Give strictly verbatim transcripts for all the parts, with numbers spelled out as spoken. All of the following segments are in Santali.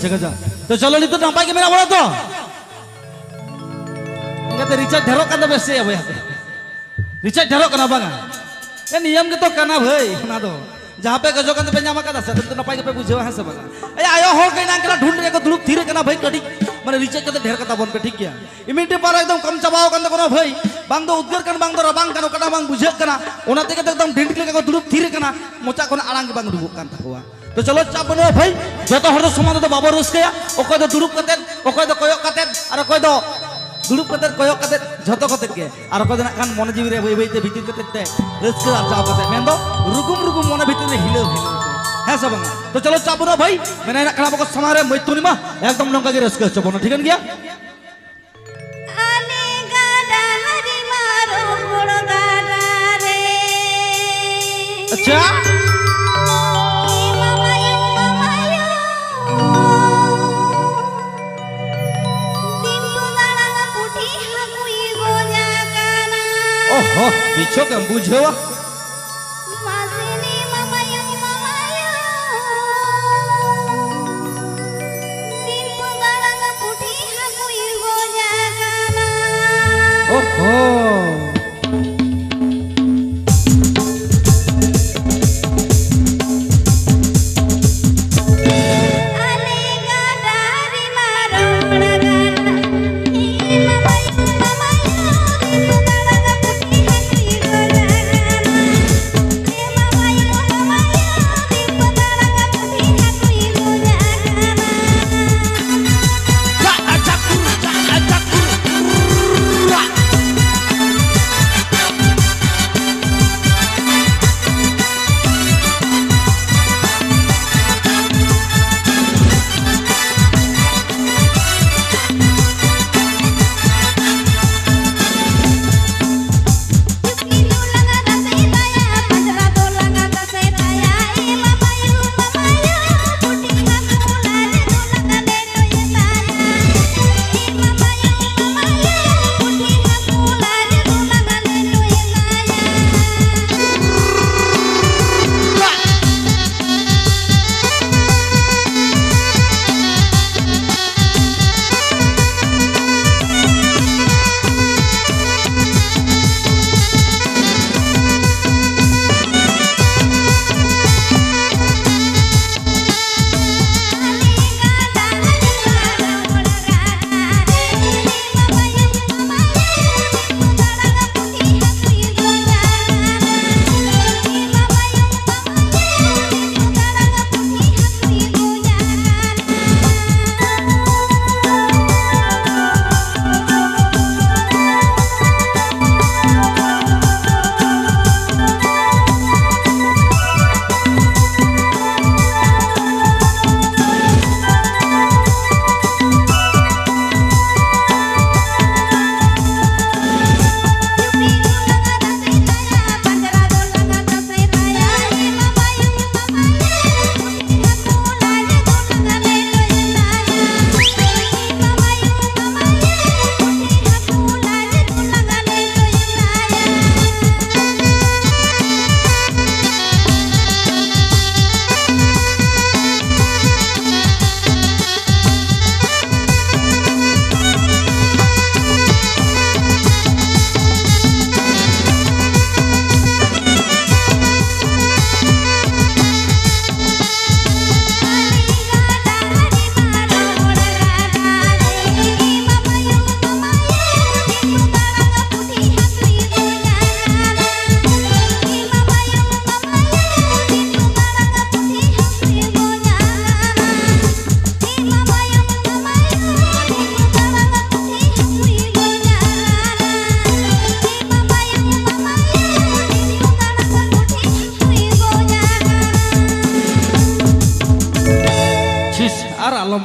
ᱟᱪᱪᱷᱟ, ᱟᱪᱪᱷᱟ᱾ ᱛᱚ ᱪᱚᱞᱚ, ᱱᱤᱛᱚᱜ ᱱᱟᱯᱟᱭ ᱜᱮ ᱢᱮᱱᱟᱜ ᱵᱚᱱᱟ ᱛᱚ? ᱮᱱᱠᱷᱟᱱ ᱨᱤᱪᱟᱨᱡᱽ ᱰᱷᱮᱨᱚᱜ ᱠᱟᱱ ᱛᱟᱯᱮᱭᱟ ᱥᱮ ᱪᱮᱫ ᱭᱟ ᱵᱚᱭᱦᱟ ᱠᱚ? ᱨᱤᱪᱟᱨᱡᱽ ᱰᱷᱮᱨᱚᱜ ᱠᱟᱱᱟ ᱵᱟᱝᱟ? ᱮ, ᱱᱤᱭᱚᱢ ᱜᱮᱛᱚ ᱠᱟᱱᱟ ᱵᱷᱟᱹᱭ, ᱚᱱᱟ ᱫᱚ᱾ ᱡᱟᱦᱟᱸ ᱯᱮ ᱜᱚᱡᱚᱜ ᱠᱟᱱ ᱛᱮᱯᱮ ᱧᱟᱢ ᱟᱠᱟᱫᱟ ᱥᱮ, ᱟᱫᱚ ᱱᱤᱛᱚᱜ ᱱᱟᱯᱟᱭ ᱜᱮᱯᱮ ᱵᱩᱡᱷᱟᱹᱣᱟ, ᱦᱮᱸ ᱥᱮ ᱵᱟᱝᱟ? ᱮ, ᱟᱭᱳ ᱦᱚᱲ ᱠᱚ ᱮᱱᱟᱝ ᱠᱟᱱᱟ ᱰᱷᱩᱞ ᱨᱮᱠᱚ ᱫᱩᱲᱩᱵ ᱛᱷᱤᱨ ᱟᱠᱟᱱᱟ ᱵᱷᱟᱹᱭ, ᱠᱟᱹᱴᱤᱡ ᱢᱟᱱᱮ ᱨᱤᱪᱟᱨᱡᱽ ᱠᱟᱛᱮ ᱰᱷᱮᱨ ᱠᱟᱛᱟ ᱵᱚᱱ ᱯᱮ, ᱴᱷᱤᱠ ᱜᱮᱭᱟ? ᱤᱢᱤᱱᱤᱴᱤ ᱯᱟᱣᱟᱨ ᱮᱠᱫᱚᱢ ᱠᱚᱢ ᱪᱟᱵᱟᱣ ᱟᱠᱟᱱ ᱛᱟᱠᱚᱣᱟ ᱵᱷᱟᱹᱭ, ᱵᱟᱝ ᱫᱚ ᱩᱫᱽᱜᱟᱹᱨ ᱠᱟᱱ, ᱵᱟᱝ ᱫᱚ ᱨᱟᱵᱟᱝ ᱠᱟᱱ, ᱚᱠᱟᱴᱟᱜ ᱵᱟᱝ ᱵᱩᱡᱷᱟᱹᱜ ᱠᱟᱱᱟ, ᱚᱱᱟ ᱛᱮᱜᱮ ᱛᱚ ᱮᱠᱫᱚᱢ ᱰᱤᱱᱰᱤ ᱞᱮᱠᱟ ᱠᱚ ᱫᱩᱲᱩᱵ ᱛᱷᱤᱨ ᱟᱠᱟᱱᱟ, ᱢᱚᱪᱟ ᱠᱷᱚᱱ ᱟᱲᱟᱝ ᱜᱮ ᱵᱟᱝ ᱩᱰᱩᱠᱚᱜ ᱠᱟᱱ ᱛᱟᱠᱚᱣᱟ᱾ ᱛᱚ ᱪᱚᱞᱚ ᱪᱟᱯ ᱵᱟᱹᱱᱩᱜᱼᱟ ᱵᱷᱟᱹᱭ, ᱡᱚᱛᱚ ᱦᱚᱲ ᱫᱚ ᱥᱚᱢᱟᱱ ᱛᱮᱫᱚ ᱵᱟᱵᱚ ᱨᱟᱹᱥᱠᱟᱹᱭᱟ, ᱚᱠᱚᱭ ᱫᱚ ᱫᱩᱲᱩᱵ ᱠᱟᱛᱮᱫ, ᱚᱠᱚᱭ ᱫᱚ ᱠᱚᱭᱚᱜ ᱠᱟᱛᱮᱫ, ᱟᱨ ᱚᱠᱚᱭ ᱫᱚ ᱫᱩᱲᱩᱵ ᱠᱟᱛᱮᱫ, ᱠᱚᱭᱚᱜ ᱠᱟᱛᱮᱫ, ᱡᱷᱚᱛᱚ ᱠᱟᱛᱮᱫ ᱜᱮ᱾ ᱟᱨ ᱚᱠᱚᱭ ᱫᱚ ᱱᱟᱜ ᱠᱷᱟᱱ ᱢᱚᱱᱮ ᱡᱤᱣᱤ ᱨᱮ ᱵᱟᱹᱭ ᱵᱟᱹᱭ ᱛᱮ ᱵᱷᱤᱛᱤᱨ ᱠᱟᱛᱮᱫ ᱛᱮ ᱨᱟᱹᱥᱠᱟᱹ ᱟᱨᱡᱟᱣ ᱠᱟᱛᱮᱫ, ᱢᱮᱱᱫᱚ ᱨᱩᱜᱩᱢ ᱨᱩᱜᱩᱢ ᱢᱚᱱᱮ ᱵᱷᱤᱛᱤᱨ ᱨᱮ ᱦᱤᱞᱟᱹᱣ ᱦᱤᱞᱟᱹᱣ ᱛᱮ᱾ ᱦᱮᱸ ᱥᱮ ᱵᱟᱝᱟ? ᱛᱚ ᱪᱚᱞᱚ ᱪᱟᱯ ᱵᱟᱹᱱᱩᱜᱼᱟ ᱵᱷᱟᱹᱭ, ᱢᱮᱱᱟᱭ ᱱᱟᱜ ᱠᱷᱟᱱ ᱟᱵᱚ ᱠᱚ ᱥᱟᱢᱟᱝ ᱨᱮ ᱢᱟᱹᱭ ᱛᱩᱱᱤᱢᱟ, ᱮᱠᱫᱚᱢ ᱱᱚᱝᱠᱟ ᱜᱮ ᱨᱟᱹᱥᱠᱟᱹ ᱦᱚᱪᱚ ᱵᱚᱱᱟ, ᱴᱷᱤᱠᱟᱹᱱ ᱜᱮᱭᱟ? ᱟᱞᱮ ᱜᱟᱰᱟ ᱦᱟᱹᱨᱤ ᱢᱟ ᱨᱚᱦᱚᱲ ᱜᱟᱰᱟ ᱨᱮ᱾ ᱟᱪᱪᱷᱟ᱾ ᱮ ᱢᱟᱢᱟᱭᱳ, ᱢᱟᱢᱟᱭᱳ᱾ ᱫᱤᱱ ᱠᱚ ᱫᱟᱬᱟᱱ ᱯᱩᱴᱷᱤ ᱦᱟᱹᱠᱩᱭ ᱜᱚᱡ ᱟᱠᱟᱱᱟ᱾ ᱚᱦᱚ, ᱢᱤᱪᱷᱚ ᱜᱮᱢ ᱵᱩᱡᱷᱟᱹᱣᱟ᱾ ᱢᱟᱥᱮ ᱞᱟᱹᱭ ᱢᱟᱢᱟᱭᱳ, ᱢᱟᱢᱟᱭᱳ᱾ ᱫᱤᱱ ᱠᱚ ᱫᱟᱬᱟᱱ ᱯᱩᱴᱷᱤ ᱦᱟᱹᱠᱩᱭ ᱜᱚᱡ ᱟᱠᱟᱱᱟ᱾ ᱚᱦᱚ᱾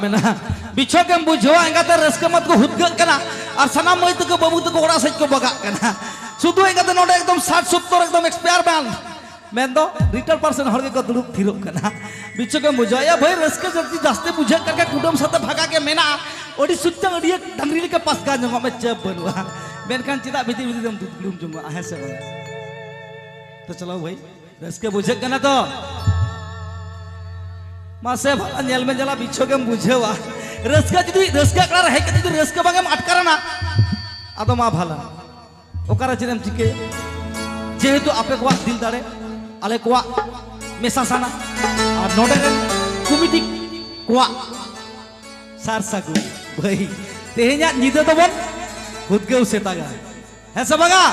ᱢᱮᱱᱟᱜᱼᱟ᱾ ᱵᱤᱪᱷᱚᱠ ᱮᱢ ᱵᱩᱡᱷᱟᱹᱣᱟ, ᱮᱸᱜᱟᱛᱮ ᱨᱟᱹᱥᱠᱟᱹ ᱢᱟᱛ ᱠᱚ ᱦᱩᱫᱽᱜᱟᱹᱜ ᱠᱟᱱᱟ ᱟᱨ ᱥᱟᱱᱟᱢ ᱢᱟᱹᱭ ᱛᱟᱠᱚ ᱵᱟᱹᱵᱩ ᱛᱟᱠᱚ ᱚᱲᱟᱜ ᱥᱮᱫ ᱠᱚ ᱵᱟᱜᱟᱜ ᱠᱟᱱᱟ᱾ ᱥᱩᱫᱷᱩ ᱮᱸᱜᱟᱛᱮ ᱱᱚᱰᱮ ᱮᱠᱫᱚᱢ ᱥᱟᱴ ᱥᱚᱛᱛᱚᱨ ᱮᱠᱫᱚᱢ expire ᱢᱟᱞ, ᱢᱮᱱᱫᱚ retire percent ᱦᱚᱲ ᱜᱮᱠᱚ ᱫᱩᱲᱩᱵ ᱛᱷᱤᱨᱚᱜ ᱠᱟᱱᱟ᱾ ᱵᱤᱪᱷᱚᱠ ᱮᱢ ᱵᱩᱡᱷᱟᱹᱣᱟ, ᱭᱟ ᱵᱷᱟᱹᱭ, ᱨᱟᱹᱥᱠᱟᱹ ᱡᱟᱹᱥᱛᱤ, ᱡᱟᱹᱥᱛᱤ ᱵᱩᱡᱷᱟᱹᱜ ᱠᱟᱱ ᱠᱷᱟᱱ ᱠᱩᱰᱟᱹᱢ ᱥᱟᱛᱮ ᱵᱷᱟᱜᱟ ᱜᱮ ᱢᱮᱱᱟᱜᱼᱟ᱾ ᱟᱹᱰᱤ ᱥᱩᱪᱪᱟᱝ ᱟᱹᱰᱤ ᱰᱟᱝᱨᱤ ᱞᱮᱠᱟ ᱯᱟᱥᱠᱟ ᱧᱚᱜᱚᱜ ᱢᱮ, ᱪᱟᱯ ᱵᱟᱹᱱᱩᱜᱼᱟ᱾ ᱢᱮᱱᱠᱷᱟᱱ ᱪᱮᱫᱟᱜ ᱵᱷᱤᱛᱤᱨ ᱵᱷᱤᱛᱤᱨ ᱛᱮᱢ ᱫᱩᱫᱽᱲᱩᱢ ᱡᱚᱝᱚᱜᱼᱟ, ᱦᱮᱸ ᱥᱮ ᱵᱟᱝ? ᱛᱚ ᱪᱚᱞᱚ ᱵᱷᱟᱹᱭ, ᱨᱟᱹᱥᱠᱟᱹ ᱵᱩᱡᱷᱟᱹᱜ ᱠᱟᱱᱟ ᱛᱚ? ᱢᱟᱥᱮ ᱵᱷᱟᱞᱟ ᱧᱮᱞ ᱢᱮ, ᱧᱮᱞᱟ ᱵᱤᱪᱷᱚᱠ ᱮᱢ ᱵᱩᱡᱷᱟᱹᱣᱟ᱾ ᱨᱟᱹᱥᱠᱟᱹ ᱡᱩᱫᱤ ᱨᱟᱹᱥᱠᱟᱹ ᱟᱠᱷᱲᱟ ᱨᱮ ᱦᱮᱡ ᱠᱟᱛᱮ ᱡᱩᱫᱤ ᱨᱟᱹᱥᱠᱟᱹ ᱵᱟᱝ ᱮᱢ ᱟᱴᱠᱟᱨᱟ ᱱᱟ, ᱟᱫᱚ ᱢᱟ ᱵᱷᱟᱞᱟ, ᱚᱠᱟᱨᱮ ᱪᱮᱫ ᱮᱢ ᱪᱤᱠᱟᱹᱭᱟ? ᱡᱮᱦᱮᱛᱩ ᱟᱯᱮ ᱠᱚᱣᱟᱜ ᱫᱤᱞ ᱫᱟᱲᱮ, ᱟᱞᱮ ᱠᱚᱣᱟᱜ ᱢᱮᱥᱟ ᱥᱟᱱᱟ, ᱟᱨ ᱱᱚᱰᱮ ᱨᱮᱱ ᱠᱚᱢᱤᱴᱤ ᱠᱚᱣᱟᱜ ᱥᱟᱨ ᱥᱟᱹᱜᱩᱱ, ᱵᱷᱟᱹᱭ, ᱛᱮᱦᱮᱧᱟᱜ ᱧᱤᱫᱟᱹ ᱫᱚᱵᱚᱱ ᱦᱩᱫᱽᱜᱟᱹᱣ ᱥᱮᱛᱟᱜᱟ᱾ ᱦᱮᱸ ᱥᱮ ᱵᱟᱝᱟ?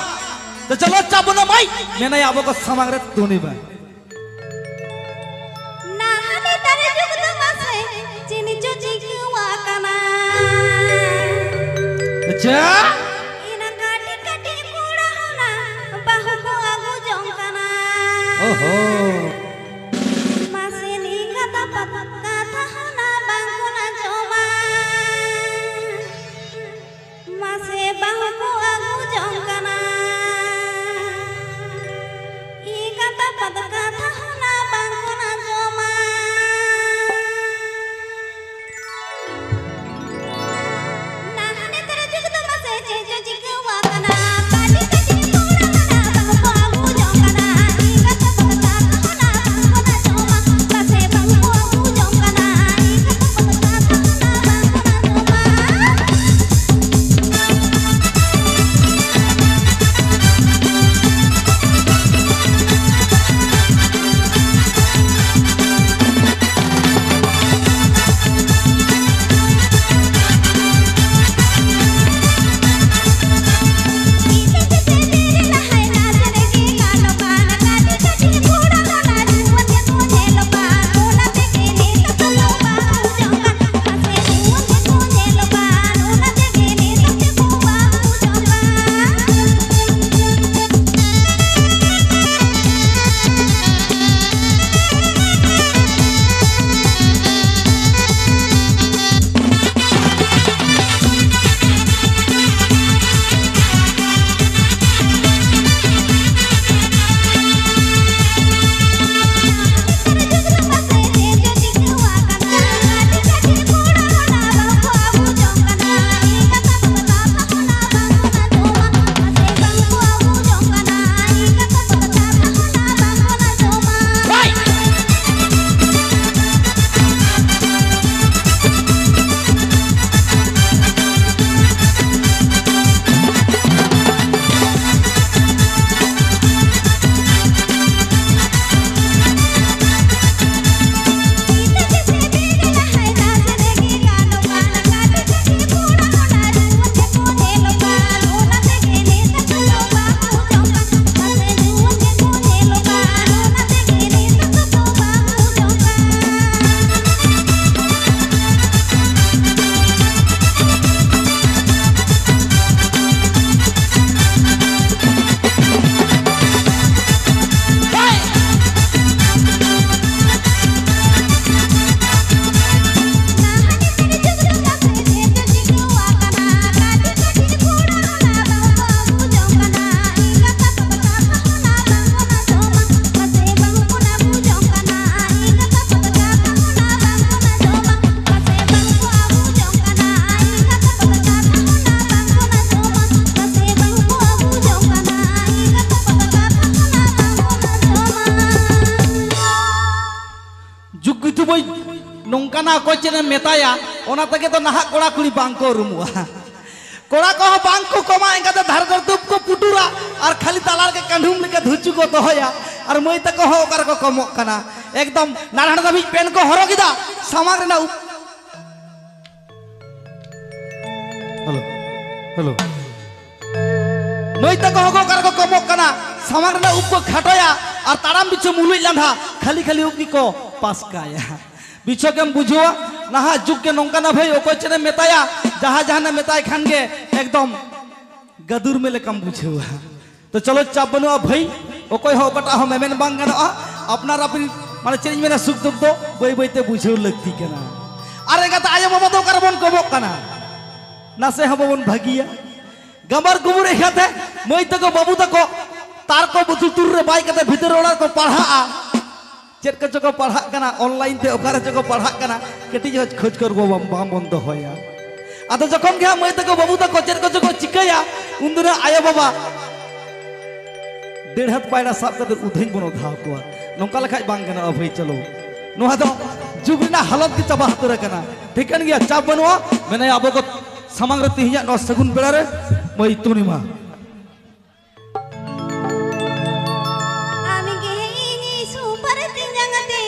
ᱛᱚ ᱪᱚᱞᱚ ᱪᱟᱵᱚᱱᱟ ᱢᱟᱹᱭ, ᱢᱮᱱᱟᱭᱟ ᱟᱵᱚ ᱠᱚ ᱥᱟᱢᱟᱝ ᱨᱮ ᱫᱩᱱᱤ ᱵᱟ᱾ ᱱᱟᱦᱟᱜ ᱱᱮᱛᱟᱨ ᱡᱩᱜᱽ ᱫᱚ ᱢᱟᱥᱮ ᱪᱮᱫ ᱪᱚ ᱪᱤᱠᱟᱹᱣᱟ ᱠᱟᱱᱟ᱾ ᱟᱪᱪᱷᱟ᱾ ᱤᱱᱟᱹ ᱠᱟᱹᱴᱤᱡ ᱠᱟᱹᱴᱤᱡ ᱠᱚᱲᱟ ᱦᱚᱸ ᱱᱟ ᱵᱟᱹᱦᱩ ᱠᱚ ᱟᱹᱜᱩ ᱡᱚᱝ ᱠᱟᱱᱟ᱾ ᱳᱦᱳ᱾ ᱢᱟᱥᱮ ᱱᱤ ᱠᱟᱛᱷᱟ ᱯᱟᱛ-, ᱠᱟᱛᱷᱟ ᱦᱚᱸ ᱱᱟ ᱵᱟᱝ ᱠᱚ ᱟᱸᱡᱚᱢᱟ᱾ ᱢᱟᱥᱮ ᱵᱟᱹᱦᱩ ᱠᱚ ᱟᱹᱜᱩ ᱡᱚᱝ ᱠᱟᱱᱟ᱾ ᱤ ᱠᱟᱛᱟ ᱯᱟᱛ ᱠᱟᱛᱷᱟ ᱦᱚᱸ ᱱᱟ ᱵᱟᱝ ᱠᱚ ᱟᱸᱡᱚᱢᱟ᱾ ᱱᱟᱦᱟᱜ ᱱᱮᱛᱟᱨ ᱡᱩᱜᱽ ᱫᱚ ᱢᱟᱥᱮ ᱪᱮᱫ ᱚᱱᱟ ᱚᱠᱚᱭ ᱪᱮᱫ ᱮᱢ ᱢᱮᱛᱟᱭᱟ, ᱚᱱᱟ ᱛᱮᱜᱮ ᱫᱚ ᱱᱟᱦᱟᱜ ᱠᱚᱲᱟ ᱠᱩᱲᱤ ᱵᱟᱝ ᱠᱚ ᱩᱨᱩᱢᱚᱜᱼᱟ᱾ ᱠᱚᱲᱟ ᱠᱚᱦᱚᱸ ᱵᱟᱝ ᱠᱚ ᱠᱚᱢᱟ, ᱮᱱᱠᱟᱛᱮ ᱫᱷᱟᱨᱮ ᱫᱷᱟᱨᱮ ᱛᱮ ᱩᱵ ᱠᱚ ᱯᱩᱴᱩᱨᱟ ᱟᱨ ᱠᱷᱟᱹᱞᱤ ᱛᱟᱞᱟ ᱨᱮᱜᱮ ᱠᱟᱹᱰᱷᱩᱢ ᱞᱮᱠᱟ ᱫᱷᱩᱪᱩ ᱠᱚ ᱫᱚᱦᱚᱭᱟ᱾ ᱟᱨ ᱢᱟᱹᱭ ᱛᱟᱠᱚ ᱦᱚᱸ ᱚᱠᱟ ᱨᱮᱠᱚ ᱠᱚᱢᱚᱜ ᱠᱟᱱᱟ, ᱮᱠᱫᱚᱢ ᱱᱟᱱᱦᱟᱱ ᱫᱷᱟᱹᱵᱤᱡ ᱯᱮᱱ ᱠᱚ ᱦᱚᱨᱚᱜ ᱮᱫᱟ, ᱥᱟᱢᱟᱝ ᱨᱮᱱᱟᱜ ᱩᱵ ᱦᱮᱞᱳ, ᱦᱮᱞᱳ᱾ ᱢᱟᱹᱭ ᱛᱟᱠᱚ ᱦᱚᱸ ᱚᱠᱟ ᱨᱮᱠᱚ ᱠᱚᱢᱚᱜ ᱠᱟᱱᱟ, ᱥᱟᱢᱟᱝ ᱨᱮᱱᱟᱜ ᱩᱵ ᱠᱚ ᱠᱷᱟᱴᱚᱭᱟ ᱟᱨ ᱛᱟᱲᱟᱢ ᱯᱤᱪᱷᱩ ᱢᱩᱞᱩᱡ ᱞᱟᱸᱫᱷᱟ, ᱠᱷᱟᱹᱞᱤ ᱠᱷᱟᱹᱞᱤ ᱩᱵ ᱜᱮᱠᱚ ᱯᱟᱥᱠᱟᱭᱟ᱾ ᱵᱤᱪᱷᱚ ᱜᱮᱢ ᱵᱩᱡᱷᱟᱹᱣᱟ, ᱱᱟᱦᱟᱜ ᱡᱩᱜᱽ ᱜᱮ ᱱᱚᱝᱠᱟᱱᱟ ᱵᱷᱟᱹᱭ, ᱚᱠᱚᱭ ᱪᱮᱫ ᱮᱢ ᱢᱮᱛᱟᱭᱟ, ᱡᱟᱦᱟᱸ ᱡᱟᱦᱟᱱᱟᱜ ᱢᱮᱛᱟᱭ ᱠᱷᱟᱱ ᱜᱮ ᱮᱠᱫᱚᱢ ᱜᱟᱫᱩᱨ ᱢᱮ ᱞᱮᱠᱟᱢ ᱵᱩᱡᱷᱟᱹᱣᱟ᱾ ᱛᱚ ᱪᱚᱞᱚ, ᱪᱟᱯ ᱵᱟᱹᱱᱩᱜᱼᱟ ᱵᱷᱟᱹᱭ, ᱚᱠᱚᱭ ᱦᱚᱸ ᱚᱠᱟᱴᱟᱜ ᱦᱚᱸ ᱢᱮᱢᱮᱱ ᱵᱟᱝ ᱜᱟᱱᱚᱜᱼᱟ᱾ ᱟᱯᱱᱟᱨ ᱟᱯᱱᱤ, ᱢᱟᱱᱮ ᱪᱮᱫ ᱤᱧ ᱢᱮᱱᱟ, ᱥᱩᱠ ᱫᱩᱠ ᱫᱚ ᱵᱟᱹᱭ ᱵᱟᱹᱭ ᱛᱮ ᱵᱩᱡᱷᱟᱹᱣ ᱞᱟᱹᱠᱛᱤ ᱠᱟᱱᱟ᱾ ᱟᱨ ᱮᱸᱜᱟᱛ ᱟᱭᱳ ᱵᱟᱵᱟ ᱫᱚ ᱚᱠᱟ ᱨᱮᱵᱚᱱ ᱠᱚᱢᱚᱜ ᱠᱟᱱᱟ? ᱱᱟᱥᱮ ᱦᱚᱸ ᱵᱟᱵᱚᱱ ᱵᱷᱟᱹᱜᱤᱭᱟ᱾ ᱜᱟᱢᱟᱨ ᱜᱩᱢᱩᱨ ᱮᱸᱜᱟᱛᱮ ᱢᱟᱹᱭ ᱛᱟᱠᱚ ᱵᱟᱹᱵᱩ ᱛᱟᱠᱚ ᱛᱟᱨ ᱠᱚ ᱵᱩᱛᱩᱞ ᱛᱩᱨ ᱨᱮ ᱵᱟᱭ ᱠᱟᱛᱮ ᱵᱷᱤᱛᱟᱹᱨ ᱚᱲᱟᱜ ᱨᱮᱠᱚ ᱯᱟᱲᱦᱟᱜᱼᱟ᱾ ᱪᱮᱫ ᱠᱚᱪᱚ ᱠᱚ ᱯᱟᱲᱦᱟᱜ ᱠᱟᱱᱟ, ᱚᱱᱞᱟᱭᱤᱱ ᱛᱮ ᱚᱠᱟ ᱨᱮᱪᱚ ᱠᱚ ᱯᱟᱲᱦᱟᱜ ᱠᱟᱱᱟ, ᱠᱟᱹᱴᱤᱡ ᱦᱚᱸ ᱠᱷᱳᱡᱽ ᱠᱷᱚᱵᱚᱨ ᱵᱟᱝ, ᱵᱟᱝ ᱵᱚᱱ ᱫᱚᱦᱚᱭᱟ᱾ ᱟᱫᱚ ᱡᱚᱠᱷᱚᱱ ᱜᱮ ᱦᱟᱸᱜ ᱢᱟᱹᱭ ᱛᱟᱠᱚ ᱵᱟᱹᱵᱩ ᱛᱟᱠᱚ ᱪᱮᱫ ᱠᱚᱪᱚ ᱠᱚ ᱪᱤᱠᱟᱹᱭᱟ, ᱩᱱ ᱫᱚ ᱱᱟᱜ ᱟᱭᱳ ᱵᱟᱵᱟ ᱰᱮᱲ ᱦᱟᱛ ᱯᱟᱭᱲᱟ ᱥᱟᱵ ᱠᱟᱛᱮ ᱩᱫᱷᱟᱹᱧ ᱵᱚᱱ ᱚᱫᱷᱟᱣ ᱠᱚᱣᱟ᱾ ᱱᱚᱝᱠᱟ ᱞᱮᱠᱷᱟᱡ ᱵᱟᱝ ᱜᱟᱱᱚᱜᱼᱟ ᱵᱷᱟᱹᱭ, ᱪᱚᱞᱚ᱾ ᱱᱚᱣᱟ ᱫᱚ ᱡᱩᱜᱽ ᱨᱮᱱᱟᱜ ᱦᱟᱞᱚᱛ ᱜᱮ ᱪᱟᱵᱟ ᱩᱛᱟᱹᱨ ᱟᱠᱟᱱᱟ᱾ ᱴᱷᱤᱠᱟᱹᱱ ᱜᱮᱭᱟ, ᱪᱟᱯ ᱵᱟᱹᱱᱩᱜᱼᱟ᱾ ᱢᱮᱱᱟᱭᱟ ᱟᱵᱚ ᱠᱚ ᱥᱟᱢᱟᱝ ᱨᱮ ᱛᱮᱦᱮᱧᱟᱜ ᱱᱚᱣᱟ ᱥᱟᱹᱜᱩᱱ ᱵᱮᱲᱟ ᱨᱮ ᱢᱟᱹᱭ ᱛᱩᱱᱤᱢᱟ᱾ ᱟᱢᱜᱮ ᱤᱧ ᱥᱩᱯᱟᱨ ᱛᱤᱧᱟᱝ ᱛᱮ,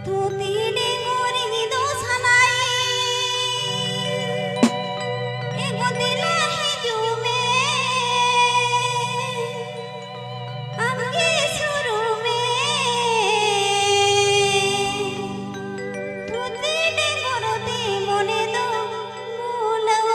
ᱛᱷᱩᱛᱤ ᱰᱮᱸᱜᱚᱨᱤᱧ ᱫᱚ ᱥᱟᱱᱟᱭᱮ᱾ ᱮ ᱜᱚ ᱫᱮᱞᱟ ᱦᱤᱡᱩᱜ ᱢᱮ, ᱟᱢᱜᱮ ᱥᱩᱨᱩᱜ ᱢᱮ᱾ ᱛᱷᱩᱛᱤ ᱰᱮᱸᱜᱚᱨ ᱛᱮ ᱢᱚᱱᱮ ᱫᱚ ᱵᱷᱩᱞᱟᱹᱣ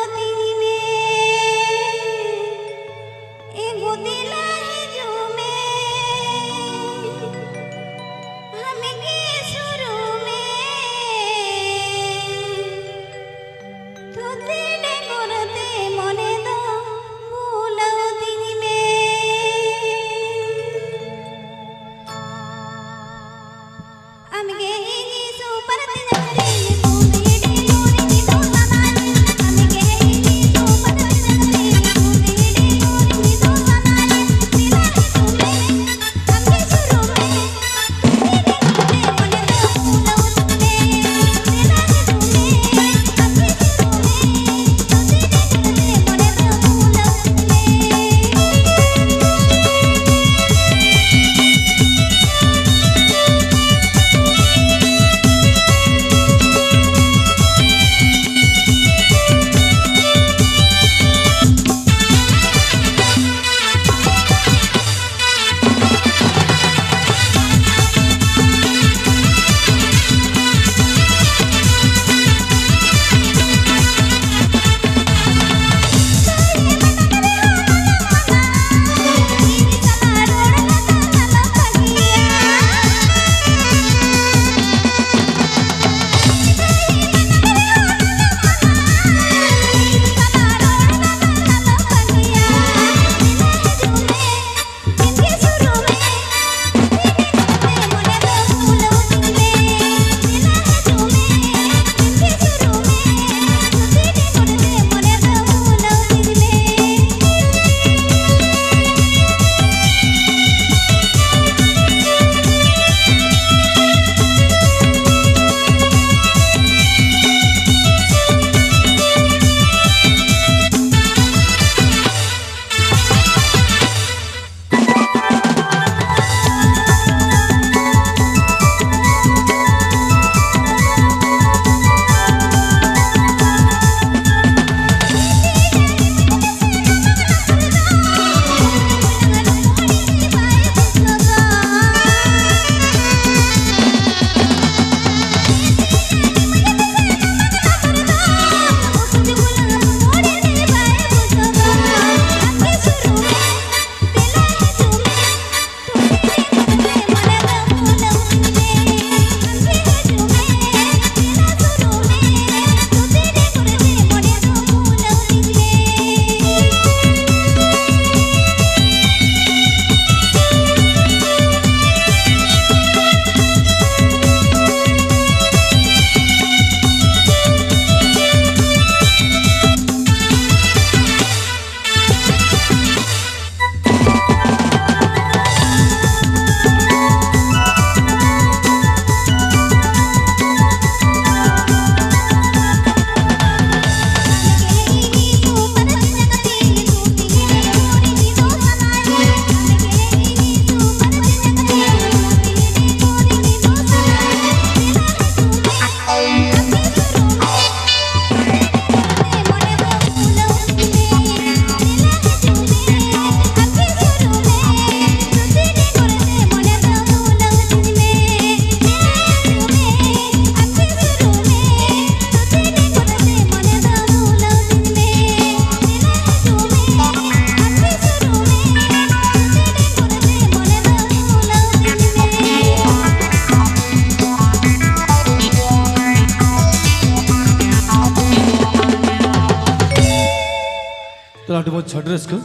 ᱟᱹᱰᱤ ᱢᱚᱡᱽ, ᱟᱹᱰᱤ ᱨᱟᱹᱥᱠᱟᱹ,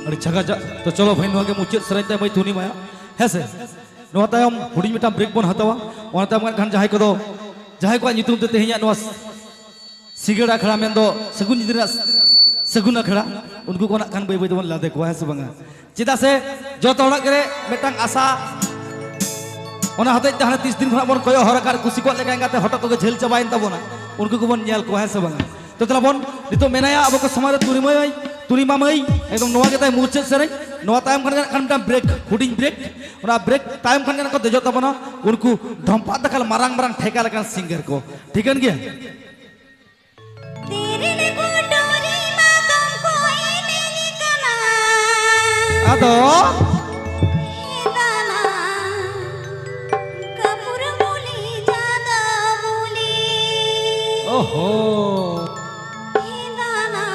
ᱟᱹᱰᱤ ᱪᱷᱟᱜᱟ ᱪᱟᱜ᱾ ᱛᱚ ᱪᱚᱞᱚ ᱵᱷᱟᱹᱭ, ᱱᱚᱣᱟ ᱜᱮ ᱢᱩᱪᱟᱹᱫ ᱥᱮᱨᱮᱧ ᱛᱟᱭ ᱢᱟᱹᱭ ᱛᱩᱱᱤ ᱢᱟᱭᱟ᱾ ᱦᱮᱸ ᱥᱮ? ᱱᱚᱣᱟ ᱛᱟᱭᱚᱢ ᱦᱩᱰᱤᱧ ᱢᱤᱫᱴᱟᱝ ᱵᱨᱮᱠ ᱵᱚᱱ ᱦᱟᱛᱟᱣᱟ᱾ ᱚᱱᱟ ᱛᱟᱭᱚᱢ ᱠᱷᱟᱱ ᱡᱟᱦᱟᱸᱭ ᱠᱚᱫᱚ, ᱡᱟᱦᱟᱸᱭ ᱠᱚᱣᱟᱜ ᱧᱩᱛᱩᱢ ᱛᱮ ᱛᱮᱦᱮᱧᱟᱜ ᱱᱚᱣᱟ ᱥᱤᱸᱜᱟᱹᱲ ᱟᱠᱷᱲᱟ ᱢᱮᱱᱫᱚ ᱥᱟᱹᱜᱩᱱ ᱧᱤᱫᱟᱹ ᱨᱮᱱᱟᱜ ᱥᱟᱹᱜᱩᱱ ᱟᱠᱷᱲᱟ, ᱩᱱᱠᱩ ᱠᱚ ᱱᱟᱜ ᱠᱷᱟᱱ ᱵᱟᱹᱭ ᱵᱟᱹᱭ ᱛᱮᱵᱚᱱ ᱞᱟᱫᱮ ᱠᱚᱣᱟ, ᱦᱮᱸ ᱥᱮ ᱵᱟᱝᱟ? ᱪᱮᱫᱟᱜ ᱥᱮ ᱡᱚᱛᱚ ᱦᱚᱲᱟᱜ ᱜᱮ ᱢᱤᱫᱴᱟᱝ ᱟᱥᱟ, ᱚᱱᱟ ᱦᱚᱛᱮᱡ ᱛᱮ ᱦᱟᱱᱮ ᱛᱤᱥ ᱫᱤᱱ ᱠᱷᱚᱱᱟᱜ ᱵᱚᱱ ᱠᱚᱭᱚᱜ ᱦᱚᱨ ᱟᱠᱟᱫ ᱠᱩᱥᱤ ᱠᱚᱣᱟᱜ ᱞᱮᱠᱟ ᱮᱸᱜᱟᱛᱮ ᱦᱚᱴᱚᱜ ᱠᱚᱜᱮ ᱡᱷᱟᱹᱞ ᱪᱟᱵᱟᱭᱮᱱ ᱛᱟᱵᱚᱱᱟ, ᱩᱱᱠᱩ ᱠᱚᱵᱚᱱ ᱧᱮᱞ ᱠᱚᱣᱟ, ᱦᱮᱸ ᱥᱮ ᱵᱟᱝᱟ? ᱛᱚ ᱛᱟᱦᱞᱮ ᱵᱚᱱ ᱱᱤᱛᱚᱜ ᱢᱮᱱᱟᱭᱟ ᱟᱵᱚ ᱠᱚ ᱥᱚᱢᱟᱡᱽ ᱨᱮ ᱛᱩᱱᱤ ᱢᱟᱹᱭ, ᱛᱩᱱᱤ ᱢᱟᱢᱟᱹᱭ, ᱮᱠᱫᱚᱢ ᱱᱚᱣᱟ ᱜᱮ ᱛᱟᱭ ᱢᱩᱪᱟᱹᱫ ᱥᱮᱨᱮᱧ᱾ ᱱᱚᱣᱟ ᱛᱟᱭᱚᱢ ᱠᱷᱟᱱ ᱜᱮ ᱱᱟᱜ ᱠᱷᱟᱱ ᱢᱤᱫᱴᱟᱝ ᱵᱨᱮᱠ, ᱦᱩᱰᱤᱧ ᱵᱨᱮᱠ᱾ ᱚᱱᱟ ᱵᱨᱮᱠ ᱛᱟᱭᱚᱢ ᱠᱷᱟᱱ ᱜᱮ ᱱᱟᱜ ᱠᱚ ᱫᱮᱡᱚᱜ ᱛᱟᱵᱚᱱᱟ ᱩᱱᱠᱩ ᱰᱷᱚᱢᱯᱟᱜ ᱫᱟᱠᱟᱞ ᱢᱟᱨᱟᱝ ᱢᱟᱨᱟᱝ ᱴᱷᱮᱠᱟ ᱞᱮᱠᱟᱱ ᱥᱤᱝᱜᱟᱨ ᱠᱚ᱾ ᱴᱷᱤᱠᱟᱹᱱ ᱜᱮᱭᱟ? ᱛᱤᱨᱤᱞ ᱠᱩᱴᱩᱨᱤ ᱢᱟᱛᱚᱢ ᱠᱚ ᱮᱱᱮᱡ ᱠᱟᱱᱟ᱾ ᱟᱫᱚ? ᱦᱮ ᱫᱟᱱᱟ, ᱠᱟᱹᱯᱩᱨ ᱢᱩᱞᱤ ᱡᱟᱫᱟ ᱢᱩᱞᱤ᱾ ᱳᱦᱳ᱾ ᱦᱮ ᱫᱟᱱᱟ,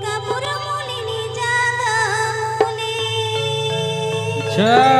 ᱠᱟᱹᱯᱩᱨ ᱢᱩᱞᱤ ᱡᱟᱫᱟ ᱢᱩᱞᱤ᱾ ᱟᱪᱪᱷᱟ᱾